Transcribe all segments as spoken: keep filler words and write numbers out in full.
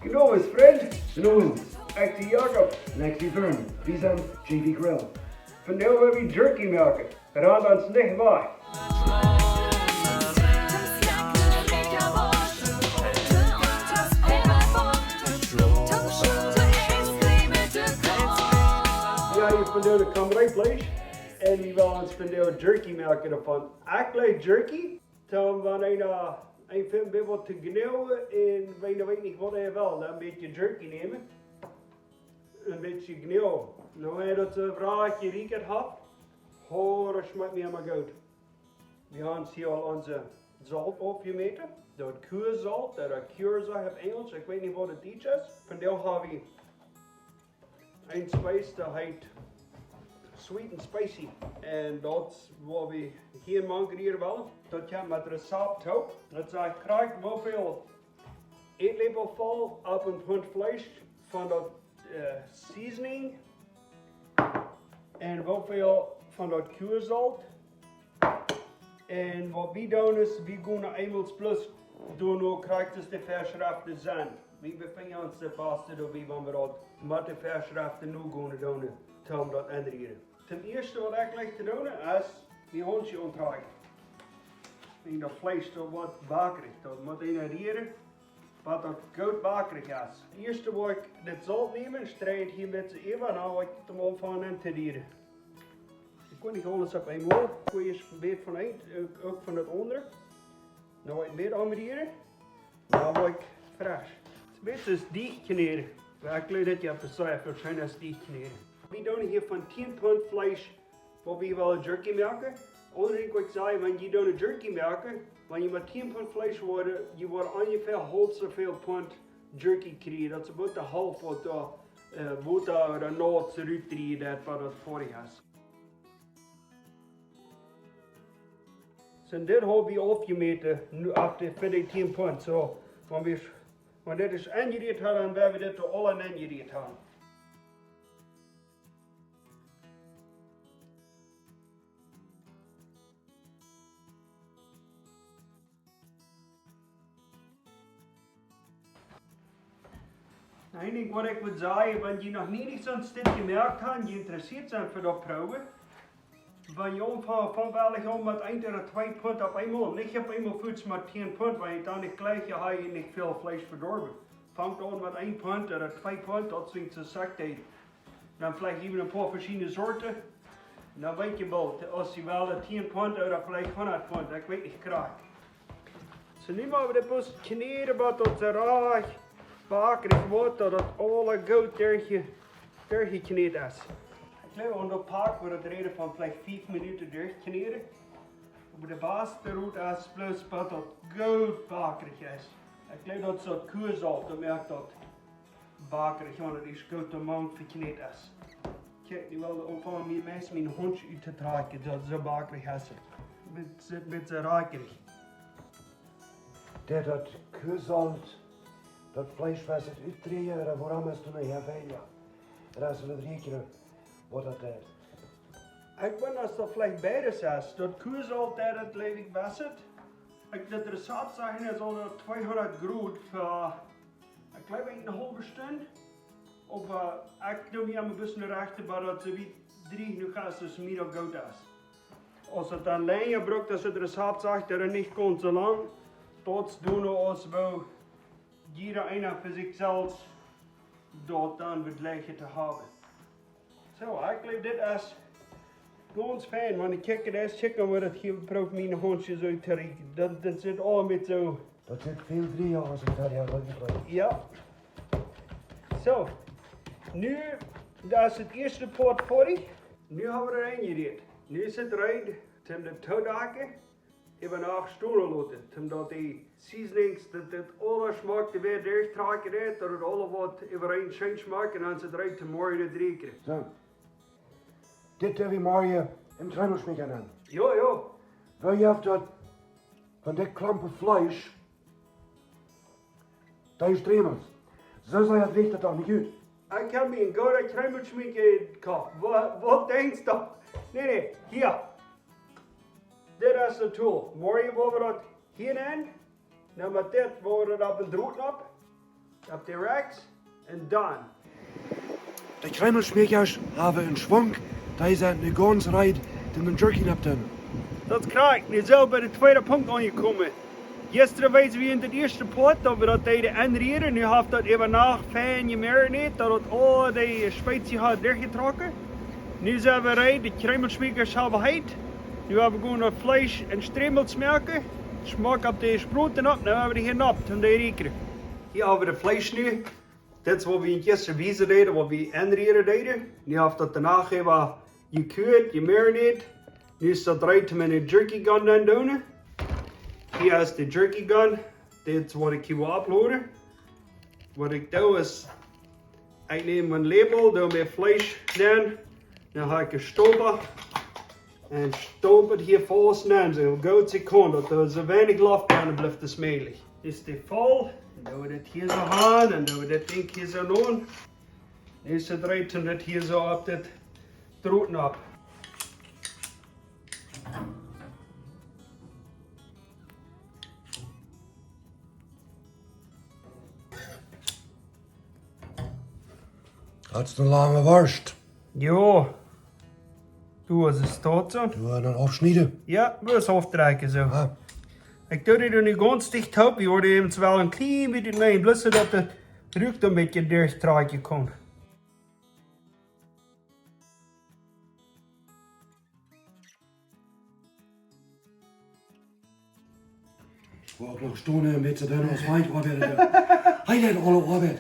Goodowent, Frind. Goodowent. Ekj sie Jakob un ekj sie Vern. Wie sent J V Grill. Vondoag woa wie Jerky moaken. Rant ons nich wajch. Jo, hia es vondoag de Kamerai Fleesch. Un wie wellen vondoag Jerky moaken doavon. Ekj leew Jerky. Tom, wan eena, eena finjt waut to jneewen un wan eena weet nich waut hee well, dan een bät Jerky nämen. Een bät jneewen. Nu, wan eena daut soo rajcht jerieekjat haft, ho, daut schmakjt mie emma goot. Wie haben hia aul onse Solt oppjemoakt. Daut Kuasolt, ooda Kosol opp Enjlisch, ekj weet nich waut daut Dietsch es. Vondoag hab wie een Spess, dee heet Sweet and Spicy. Un daut woa wie hia mank rieren wellen. Daut kjemt met Rezept toop. Daut sajcht krakjt woo väl Ätläpel voll opp een Punt Fleesch von daut, eh, Seasoning. Un woo väl von daut Kuasolt. Un waut wie doonen es, wie gonen eemol bloos doonen, krakjt aus de Väaschreften sent. Wie befinjen ons daut baste doabie, wan wie daut met de Väaschreften nu gonen doonen, toom daut enrieren. Toom ieeschten waut ekj jleich to doonen es, mien Hauntje auntrakjen. Un daut Fleesch daut woat bakrich, daut mott eena rieren, waut daut goot bakrich es. Ieescht woa ekj dit Solt nämen, streid hia een bät äwa, dan woa ekj daut aunfangen to rieren. Ekj kaun nich aules opp eemol. Ekj woa ieescht een bät von eent, uk, uk von daut aundre. Dan woa ekj een bät aunrieren. Dan woa ekj fresch. Een bät es dicht kjnäden. Oba ekj jleew daut jie daut sea väl scheener es dicht kjnäden. Wie doonen hia von tieen Punt Fleesch, waut wie wellen Jerky moaken. Aundre Dinj waut ekj saj, wan jie doonen Jerky moaken, wan jie met tieen Punt Fleesch woaren, jie woaren onjefäa haulf soo väl Punt Jerky kjrieen. Daut es about de Halft waut doa, eh, Wota ooda Noot rutdrieejen deit, waut daut foadich es. Soo, dit hab wie oppjemoakt, nu opp de, fa de tieen Punt. Soo, wan wie, wan dit es enjerieet haben, dan woa wie dit aula enjerieet haben. Een Dinkj waut ekj wudd sajen, wan jie noch nie nich soon Stekj jemoakt haben, jie interesseet sent fa daut proowen, wan jie aunfangen, fang wellich aun met eent ooda twee Punt opp eemol, nich opp eemol fuaz met tieen Punt, wan jie dan nich jlikj, jie haben nich väl Fleesch vedorwen. Fangt aun met een Punt ooda twee Punt, daut es soo sacht. Dan veleicht äwen een poa veschiedne Sorten. Dan weet jie boolt, aus jie wellen tieen Punt ooda veleicht hundat Punt, ekj weet nich krakjt. Soo, nu motten wie dit bloos kjnäden, waut daut soo rajcht bakrich woat, daut daut aula goot derchje-, derchjekjnät es. Ekj jleew, aun daut Pak woat daut räden von veleicht fief Minuten derchkjnäden. Oba de baste Rot es bloos, waut daut goot bakrich es. Ekj jleew, daut es daut Kuasolt, daut moakt daut bakrich, wan daut ieescht goot doamank vekjnät es. Kjikj, nu well ekj aunfangen, mie meist mien Hauntje uttotrakjen, daut soo bakrich es et. Met, met soo rakrich. Daut, daut Kuasolt, daut Fleesch, waut et utdrieejen, ooda wuarom es daut nich hia weinja? Daut es een Rieekjre, waut daut deit. Ekj weet, aus daut veleicht beides es, daut Kuasolt, daut, daut jleew ekj, waut et. Ekj, daut Rezept sajcht, et saul daut tweehundat Grod fa, ekj jleew, eene haulwe Stund. Oba ekj doo mie aum bästen rechten, oba daut soo wiet drieejunfeftich Grod es, daut daut goot es. Aus et dan lenja brukt, aus daut Rezept sajcht, daut et nich kaun soo lang, daut es dan aus woo jieda eena fa sikj selfst daut dan woat jlikj to haben. Soo, ekj jleew, dit es gaunz fein, wan ekj kjikj, dit es, kjikj mau, woo daut hia prooft mien Hauntje soo to rieekjen. Daut, daut sitt aul met soo. Daut sitt väl drieeja aus een Terrier, daut es recht. Jo. Soo, nu, daut es daut ieeschte Poat foadich. Nu haben wie daut enjerieet. Nu es et reed, om daut to dakjen. Äwa Nacht stonen loten, om daut de Seasonings, daut daut aula schmock de Wäa derchtrakjen deit, daut et aula woat äwareen scheen schmock un dan es et reed, morjen daut rieekjre. Soo. Dit doo wie morjen em Kjreemelschmieekja aun. Jo, jo. Woo jeft daut von dit Klompen Fleesch, dee Stremels? Soo sajcht daut rajcht daut nich ut. Ekj hab mie een gooden Kjreemelschmieekja jekoft. Waut, waut denkjst du? Nä, nä, hia. Dit es de Tool. Morjen woa wie daut hia nenn. Dan met dit woa wie daut opp een Drot opp. Opp de Racks un dan. De Kjreemelschmäakjasch haben een Schwunk, dee sent nu gaunz reed, om dän Jerky opptoonen. Daut kjrieech ekj nu soo bie dän tweeden Punkt aunjekomen. Jistren wiesen wie en dän ieeschten Poat, daut wie daut deeden enrieren. Nu haft daut äwa Nacht fein jemarinate, daut daut aul dee Spezia haft derchjetrocken. Nu sent wie reed, de Kjreemelschmäakjasch haben heet. Nu woa wie gonen daut Fleesch en Strämels moaken. Schmock opp de Sproten opp, dan woa wie dee hia nopp, om dee riekren. Hia haben wie daut Fleesch nu. Dit es waut wie jistren wiesen deeden, waut wie enrieren deeden. Nu haft daut doano äwa jekuakt, jemarinate. Nu es daut reed om en de jerky gun to doonen. Hia es de jerky gun. Dit es waut ekj hia well opploaden. Waut ekj doo es, ekj näm een Läpel, doo mea Fleesch nenn, dan hab ekj een Stompa un stomp et hia faust nenn, soo goot aus ekj kaun, daut doa soo weinich Loft aun blift aus mäajlich. Es dee voll, dan doo wie dit hia soo aun, dan doo wie dit Dinkj hia soo aun. Nu es et reed om dit hia soo opp dit Droot nopp. Daut es ne lange Worscht. Jo. Du, es es daut soo? Du, dan aufschnieden. Jo, bloos aufdrekjen soo. Jo. Ekj doo dee nu gaunz dicht opp. Wie woaren eemol een kjlien bät nämen, bloos daut de Rook een bät derchtrakjen kaun. Woa uk noch stonen, een bät doa aus Feind oabeiden. Hee deed aule Oabeit.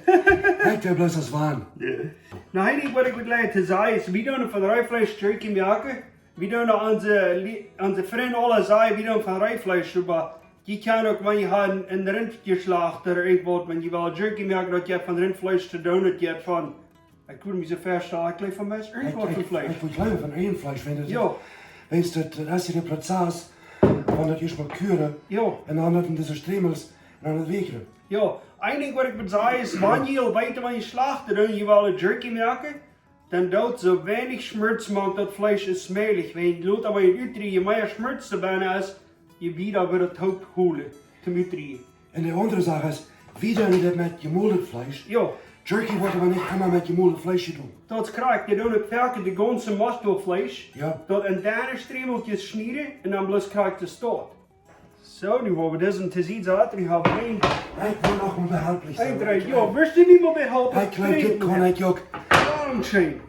Hee deed bloos aus Wahn. Jo. Nu, Heini, waut ekj wull jlikj to sajen es, wie doonen von Reefleesch Jerky moaken. Wie doonen onse Lie-, onse Frind aule sajen, wie doonen von Reefleesch, oba jie kjennen uk, wan jie haben een Rint jeschlacht ooda irjentwaut, wan jie wellen Jerky moaken, daut jie von Rintfleesch to doonen, daut jie von Ekj kunn mie soo väastalen, ekj jleew von meist irjentwaut von Fleesch. Ekj, ekj, ekj jleew von irjent Fleesch, wan daut, jo, wan daut, daut es de Prozess von daut ieescht mol kuaren. Jo. Un dan daut en dise Strämels un dan daut riekren. Jo, een Dinkj waut ekj wull sajen es, wan jie aul weeten, wan jie schlachten, dan jie wellen Jerky moaken, dan doot soo weinich Schmorts mank daut Fleesch aus mäajlich. Wan jie lot daut mau utrieekjen, je mea Schmorts doa bennen es, je wieda woat et toop holen, toom utrieekjen. Un de aundre Sach es, wie doonen dit met jemoldet Fleesch. Jo. Jerky woat oba nich emma met jemoldet Fleesch jedonen. Daut es krakjt, dee doonen uk foaken de gaunze Moschtelfleesch. Jo. Daut en denne Strämelkjes schnieden un dan bloos krakjt soo stoakj. Soo, nu woa wie dise to Sied saten, nu hab wie een. Ekj well noch mol behelplich sennen. Een, dree, jo, woascht du mie mol behelpen? Ekj jleew, dit kaun ekj uk. Dankscheen.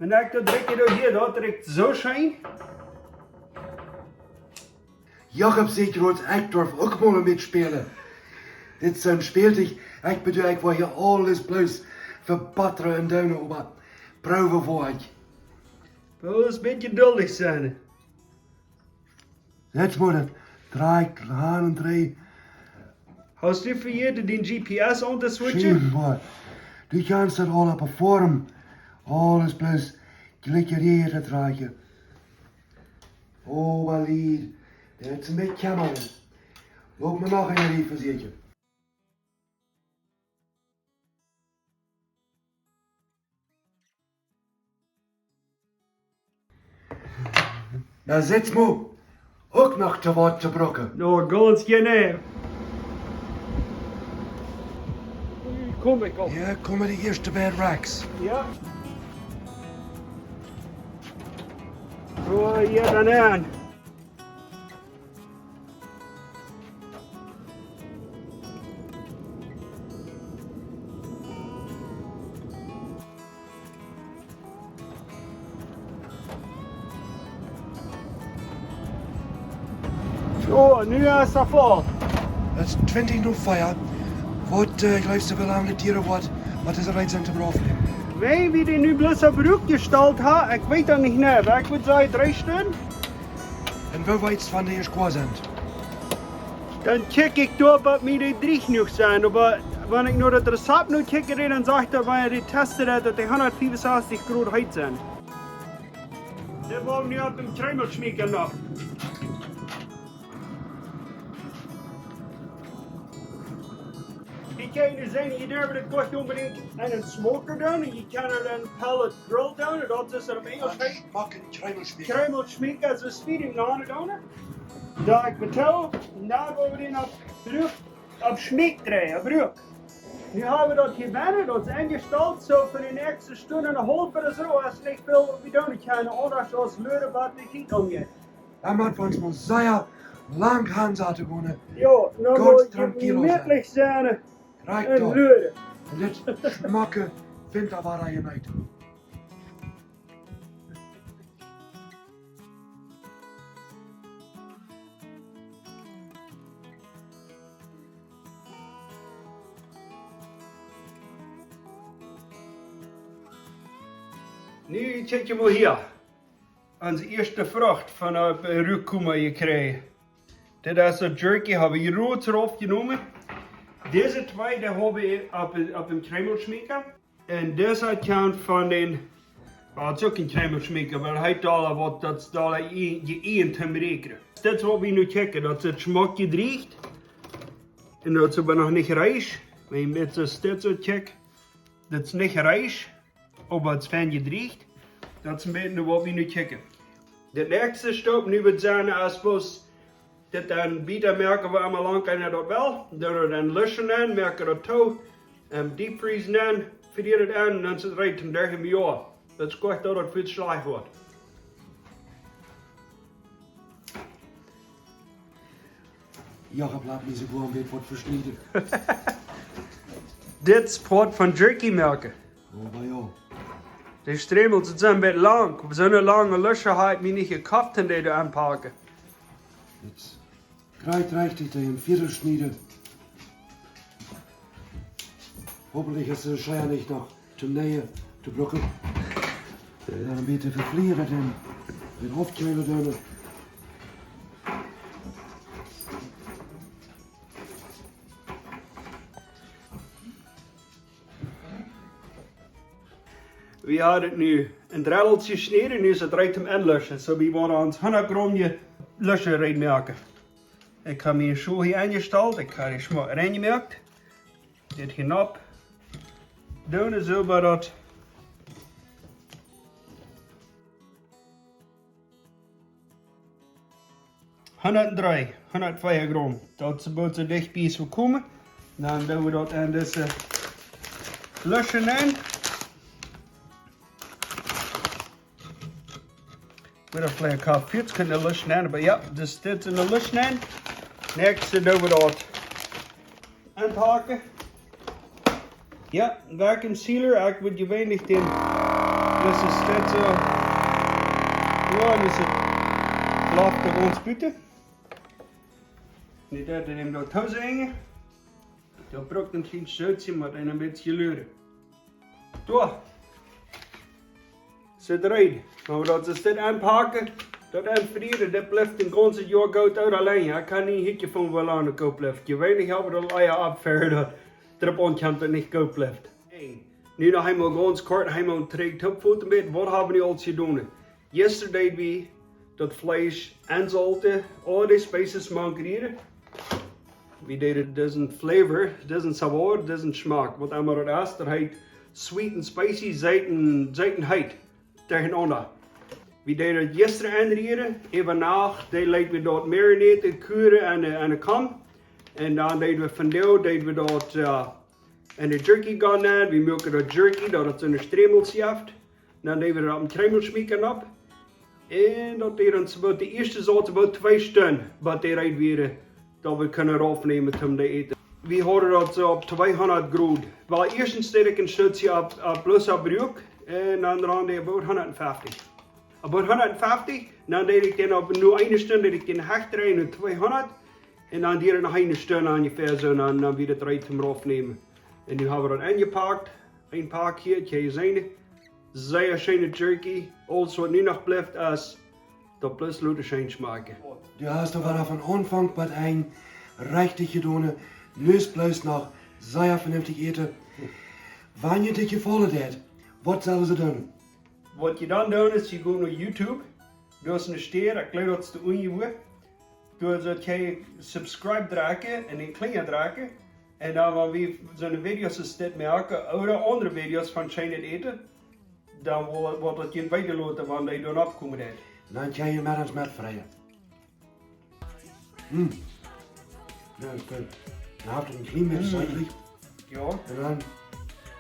Un ekj daut Drekj doa hia, daut rikjt soo scheen. Jakob sajcht, Root, ekj darf uk mol mitspälen. Dit es een Spältich, ekj bedoel, ekj woa hia aules bloos vebattren un doonen, oba proowen woa ekj. Bloos een bät jeduldich sennen. Let's move it. Drei, drei un drei. Hast du vejäten, dän G P S aun to switchen? Schienboa. Du kaust daut aul opp de Foarm. Aules bloos jlikj hia to dreihen. Oh, Walid. Daut es een bät jammerlich. Lot mie noch eenen Rief vesäkjen. Na, sitst mol uk noch to Woat to brocken. No, gaunz jeneiw. Kom ekj aul. Jo, kom mol de ieeschte beid Racks. Jo. Soo, hia dan aun. Soo, nu es et voll. Daut es twintich no vea. Waut, äh, jleefst du, woo lang daut dieren woat, waut dise Reed sent toom raufläajen? Wan wie dee nu bloos opp Ruck jestalt haben, ekj weet daut nich, nä, oba ekj wudd sajen, dree Stunden. Un woo weetst du, wan dee ieescht kloa sent? Dan kjikj ekj doa, bat mie dee drieech jenuach sent. Oba wan ekj no daut Rezept nu kjikj, dan sajcht daut, wan ekj dee test, daut dee hundatfiefunsastich Grod heet sent. Dit woa wie nu opp dän Kjreemelschmäakja noch. Ekj kaun nu sajen, jie derwen dit nich onbedinjt en een smoker doonen, jie kjennen daut en pellet grill doonen, daut es opp Enjelsch heet. Schmocken Kjreemelschmäakja. Kjreemelschmäakja, soo aus wie dee nanen doonen. Doa ekj betow, Un dan woa wie dän opp Bruk, opp Schminkdree, opp Bruk. Nu hab wie daut hia bennen, daut es enjestalt, soo fa de näakjste Stund un eene haulwe ooda soo, es nich väl waut wie doonen kjennen, aundasch aus luaren waut de Tiet aunjeit. Dan mott wie ons mau sea lang aunsaten, wonen. Jo, nu mott wie jemeetlich sennen. Krakjt un doa. Luaren. Un dit schmocke Winterwada jeneeten. Nu kjikj mol hia. Onse ieeschte Frucht von de Rukjkoma jekjräajen. Dit es daut Jerky, hab wie jrots rauf jenomen. Dise twee, dee hab wie opp, opp dän Kjreemelschmäakja. Un dise kjemt von dän, well, daut es uk een Kjreemelschmäakja, oba hee haft aul waut, daut es aul je, je een toom räakjnen. Dit es waut wie nu kjikjen, daut es schmock jedrieecht. Un daut es oba noch nich reif. Wan jie met soo dit soo kjikjen, daut es nich reif. Oba et es fein jedrieecht. Daut es een bät waut wie nu kjikjen. De näakjste Stap nu woat sennen, aus bloos dit dan wieda moaken, woo emma lang eena daut well. Dan doa dan luschen aun, moaken daut too. Un deep freezen aun, frieren aun, un dan es et reed toom derch em Joa. Daut es kort daut et väl schlajcht woat. Jo, hab lat mie soogoa een bät waut veschnieden. Dit es Poat von Jerky moaken. Oh, oba jo. De Strämels, dee sent een bät lang. Opp soone lange Lusche hab ekj mie nich jekoft, dee doa aunpacken. Dit es krakjt rajcht, dee en Vieedel schnieden. Hopentlich es de Schea nich noch toom Näajen to brucken. Dan een bät vefrieren, dan met aufkjeelen dan. Wie haben nu een Dredel jeschnäden, nu es et reed toom aunluschen. Soo, wie woaren ons hundat Grom Lusche reed moaken. Ekj hab miene Schoh hia aunjestalt, ekj hab dee schmock rein jemoakt. Dit hia nopp. Dan es soo bie daut hundat dree, hundat vea Grom. Daut es boolt soo dicht bie aus wie komen. Dan doo wie daut en dise Lusche nenn. Woat veleicht een bät kjelt, kjenn wie de Lusche nenn, oba jo, daut es dit en de Lusche nenn. Näakjste doo wie daut aunpacken. Jo, vacuum sealer, ekj woa jeweenlich dän, daut es dit soo. Jo, daut es et. Loft doa ons buten. Nu daut wie dän doa too sennen. Daut brukt een kjlien Stootje, mau dan een bät luaren. Doa. Soo dreid. Wan wie daut soo dit aunpacken, daut aunfrieren, dit blift een gaunzet Joa goot, ooda lenja. Ekj kaun nich hieten von woo lang et goot blift. Jeweenlich hab wie daut ea oppferen, daut doaropp aunkjemt, daut et nich goot blift. Nu noch eemol gaunz kort, eemol trigj toop foten met, waut hab wie nu aul jedonen? Jistren deed wie daut Fleesch aunsolten, aul de Spices mank rieren. Wie deeden disen flavor, disen sabor, disen Schmack, waut emma daut es, daut heet sweet and spicy, seet un, seet un heet, derchenaunda. Wie deeden daut jistren aunrieren, äwa Nacht, dan leeten wie daut marinate, kuren aun de, aun de Kom. Un dan deed wie vondoag, deed wie daut, äh, en de Jerky gonen nenn, wie moaken daut Jerky, daut et soone Strämels jeft. Dan deed wie daut opp dän Kjreemelschmäakja opp. Un daut deed ons bie de ieeschte Saut bie twee Stund, waut dee reed wieren, daut wie kunnen raufnämen toom dee äten. Wie hauden daut soo opp tweehundat Grod. Well, ieeschtens deed ekj een Stootje opp, opp bloos opp Bruk, un dan rand ekj bie hundatfeftich. Opp hundatfeftich, dan deed ekj dän opp, no eene Stund deed ekj dän hooch dreien no tweehundat. Un dan dieren noch eene Stund onjefäa soo, dan, dan wia et reed toom raufnämen. Un nu hab wie daut enjepakt. Een Pak hia, kjenn jie seenen. Sea scheene Jerky. Aules waut nu noch blift es daut bloos loten scheen schmakjen. Du hast doa von Aunfank bat Enj rajcht jedonen. Nu es bloos noch sea venenftich äten. Wan jie dit jefaulen haft, waut sell wie doonen? Waut jie dan doonen es, jie gonen no YouTube. Doa es een Stäa, ekj jleew daut es de unjewua. Doa soo kjenn jie subscribe drekjen un dän Kjlinja drekjen. Un dan, wan wie soone Videos aus dit moaken, ooda aundre Videos von scheenet Äten, dan woat, woat daut junt weeten loten, wan dee dan oppkomen deit. Dan kjenn jie met ons metfreien. Hm. Ja, okay. Dan haft et een kjlien bät Mm. seitlich. Jo. Un dan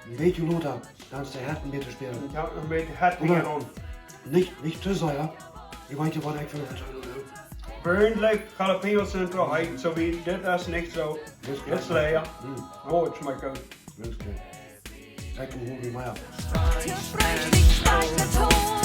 een bät lota, dan es de Hett een bät späta. Dan haft et een bät Hett Oba hia aun. Nich, nich too sea. Jie weeten waut ekj von Hett. Burnt leaf jalapeños sent doch eent, soo aus dit es nich soo. Dit es Dit es leaf. Mm. Oh, et schmakjt goot. Dit es goot. Ekj hol mie mea. Too fresh, nich schmakjt et.